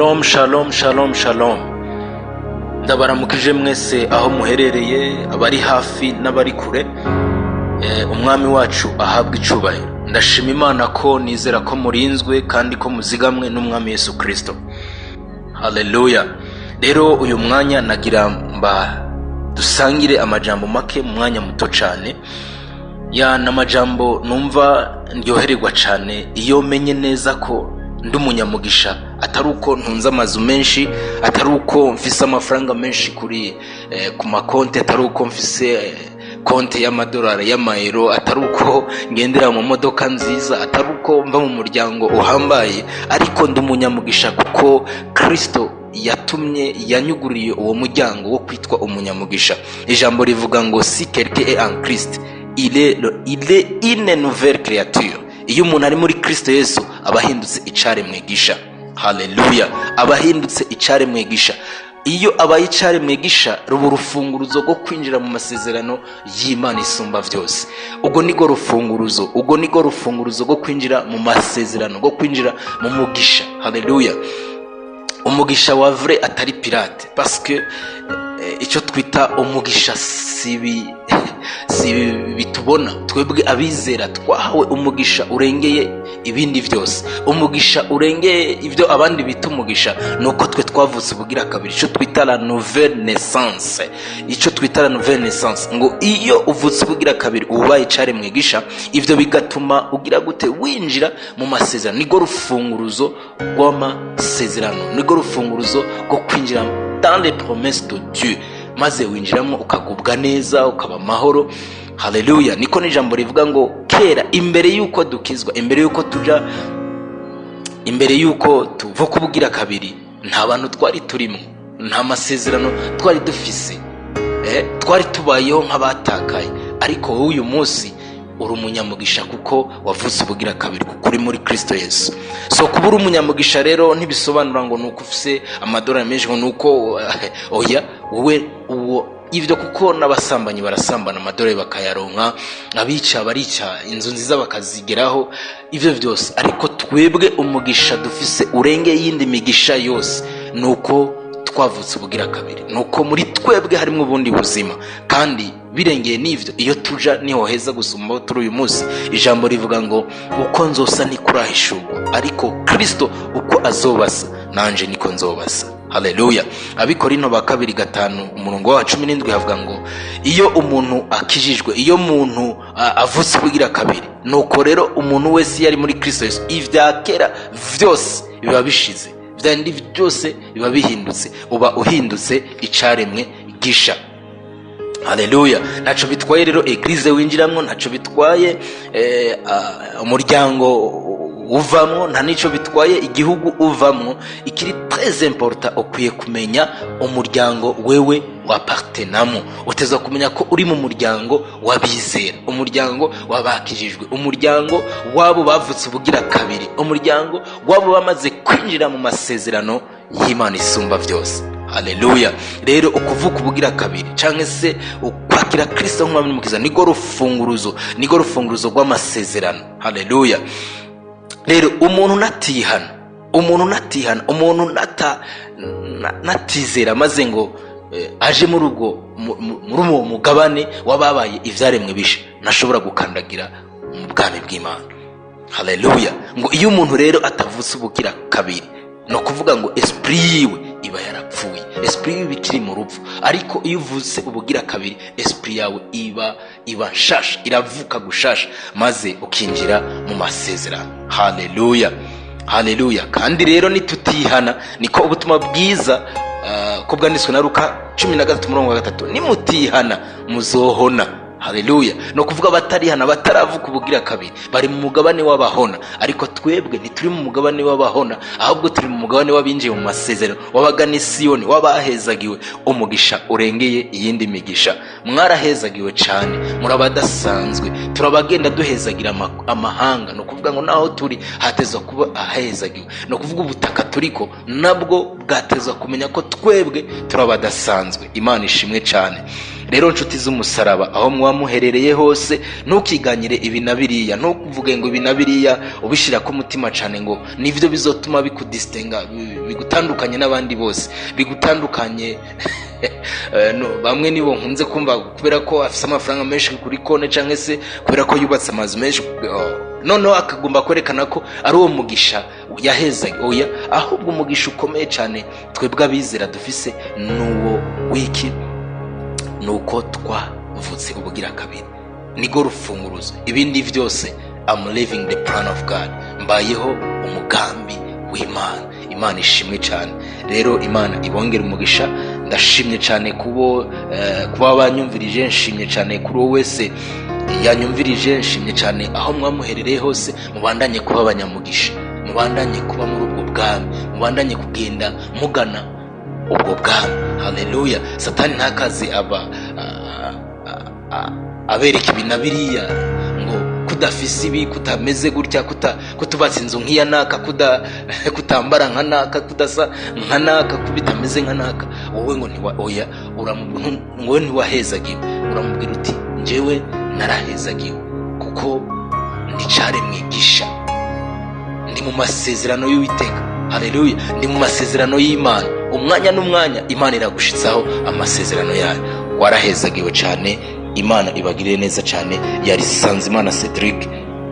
Shalom, shalom, shalom, shalom. Ndabaramukije mwese aho muherereye, abari hafi n'abari kure. Umwami wacu ahabwa icubahiro. Ndashima Imana ko nizera ko murinzwe kandi ko muzigamwe n'Umwami Yesu Kristo. Haleluya. Rero uyu mwanya nagira mba dusangire amajambo make mu mwanya muto cyane. Ya n'amajambo numva ndyohererwa cyane iyo menye neza ko ndi umunyamugisha, atari uko ntunze amazu menshi, atari uko mfise amafaranga menshi kuri ku makonti, atari uko mfise konti y'amadolari, y'amayero, atari uko ngendera mu modoka nziza, atari uko mva mu muryango uhambaye, ariko ndi umunyamugisha kuko Kristo yatumye yanyuguriye uwo muryango wo kwitwa umunyamugisha. Ijambo rivuga ngo: "Si quelqu'un est en Christ, il est une nouvelle créature." Iyo umuntu ari muri Kristo Yesu, aba ahindutse icaremwe gisha. Haleluya! Aba ahindutse icaremwe gisha. Iyo abaye icaremwe gisha, ruba urufunguruzo rwo kwinjira mu masezerano y'Imana isumba byose. Ubwo nirwo rufunguruzo rwo kwinjira mu masezerano, rwo kwinjira mu mugisha. Haleluya! Umugisha wa vrai, atari pirate, parce que icyo twita umugisha si ibi bitubona. Twebwe abizera twahawe umugisha urengeye ibindi byose. Umugisha urengeye ibyo abandi bita umugisha ni uko twe twavutse ubugira kabiri, icyo twita la nouvelle naissance. Icyo twita la nouvelle naissance, ngo iyo uvutse ubugira kabiri, uba ubaye icaremwe gisha. Ibyo bigatuma ugira gute? Winjira mu masezerano. Nirwo rufunguruzo rw'amasezerano, nirwo rufunguruzo rwo kwinjira dans les promesses de Dieu, maze winjiramo ukagubwa neza, ukaba amahoro. Haleluya! Niko n'ijambo rivuga ngo kera, imbere y'uko dukizwa, imbere y'uko tuja, imbere y'uko tuva kubugira kabiri, nta bantu twari turimo, nta masezerano twari dufise. Twari tubayeho nk'abatakaye. Ariko wowe uyu munsi uri umunyamugisha kuko wavutse ubugira kabiri, kuko uri muri Kristo Yesu. So kuba uri umunyamugisha rero ntibisobanura ngo ni uko ufise amadolari menshi, ngo ni uko, oya. Wowe uwo ibyo, kuko n'abasambanyi barasambana, amadolari bakayaronka, abica barica, inzu nziza bakazigeraho, ibyo byose. Ariko twebwe umugisha dufise urenge y'indi migisha yose ni uko twavutse ubugira kabiri, ni uko muri twebwe harimo ubundi buzima. Kandi birengeye n'ibyo, iyo tuja niho heza gusumba aho turi uyu munsi. Ijambo rivuga ngo uko nzosa ntikurahishurwa, ariko Kristo uko azobasa nanje niko nzobasa. Haleluya! Abikorinto ba kabiri 5, umurongo wa 17, havuga ngo iyo umuntu akijijwe, iyo umuntu avutse ubugira kabiri, nuko rero umuntu wese iyo ari muri Kristo Yesu, ibya kera vyose biba bishize, byandi byose biba bihindutse, uba uhindutse icaremwe gisha. Haleluya! Ntaco bitwaye rero église winjiramwo, ntaco bitwaye umuryango uvamwo, nta nico bitwaye igihugu uvamwo. Ikiri très important, ukwiye kumenya umuryango wewe wapartenamo. Uteza kumenya ko uri mu muryango w'abizera, umuryango w'abakijijwe, umuryango w'abo bavutse ubugira kabiri, umuryango w'abo bamaze kwinjira mu masezerano y'Imana isumba byose. Haleluya! Rero ukuvuka ubugira kabiri cyangwa se ukwakira Kristo nk'Umwami n'Umukiza nirwo rufunguruzo rw'amasezerano. Haleluya! Rero umuntu natihana, umuntu natihana, umuntu natizera maze ngo aje muri ubwo muri uwo mugabane w'ababaye ibyaremwe bisha, ntashobora gukandagira mu bwami bw'Imana. Haleluya! Ngo iyo umuntu rero atavutse ubugira kabiri, ni ukuvuga ngo esprit yiwe iba yarapfuye, esprit yiwe iba ikiri mu rupfu. Ariko iyo uvutse ubugira kabiri, esprit yawe iba nshasha, iravuka gushasha, maze ukinjira mu masezerano. Haleluya, haleluya! Kandi rero nitutihana, niko ubutumwa bwiza ko bwanditswe na Luka 13, umurongo wa 3: "Nimutihana muzohona." Haleluya! Ni ukuvuga abatarihana, bataravuka ubugira kabiri, bari mu mugabane w'abahona. Ariko twebwe ntituri mu mugabane w'abahona, ahubwo turi mu mugabane w'abinjiye mu masezerano, w'abagana Isiyoni, w'abahezagiwe umugisha urengeye iyindi migisha. Mwarahezagiwe cyane, muri abadasanzwe. Turabagenda duhezagira amahanga. Ni ukuvuga ngo naho turi hatezwa kuba ahezagiwe, ni ukuvuga ubutaka turiko nabwo bwatezwa kumenya ko twebwe turi abadasanzwe. Imana ishimwe cyane. Rero nshuti z'umusaraba, aho muba muherereye hose, ntukiganyire ibi na biriya, ntukuvuge ngo ibi na biriya ubishyira ku mutima cyane ngo nibyo bizotuma bikudisitenga, bigutandukanye n'abandi bose, bigutandukanye. No, bamwe nibo nkunze kumva kubera ko afise amafaranga menshi kuri konti, cyangwa se kubera ko yubatse amazu menshi, oh, noneho akagomba kwerekana ko ari uwo mugisha yaheza. Oya, ahubwo umugisha ukomeye cyane twebwe abizera dufise n'uwo wiki? Ni uko twavutse ubugira kabiri, niko rufunguruzo. Ibindi byose, I'm living the plan of God, mbayeho umugambi w'Imana. Imana ishimwe cyane. Rero Imana ibongere umugisha. Ndashimye cyane kuba banyumvirije, nshimye cyane kuri wowe wese yanyumvirije, nshimye cyane aho mwamuherereye hose. Mubandanye kuba abanyamugisha, mubandanye kuba muri ubwo bwami, mubandanye kugenda mugana ubwo bwami. Haleluya! Satani ntakaze aba abereka ibi na biriya ngo kudafise ibi, kutameze gutya, kutubatse inzu nk'iya naka, kutambara nka naka, kudasa nka naka, kubitameze nka naka, wowe ngo ntiwa, oya, wowe ntiwahezagiwe. Uramubwira uti: "Njyewe narahezagiwe kuko ndi mwigisha, ndi mu masezerano y'Uwiteka." Haleluya! Ndi mu masezerano y'Imana. Umwanya n'umwanya Imana iragushitsaho amasezerano yayo. Warahezagiwe cyane. Imana ibagirire neza cyane. Yari Sanzimana Cedric.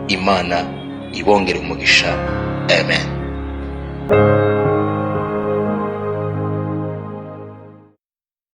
Imana ibongere umugisha. Amen.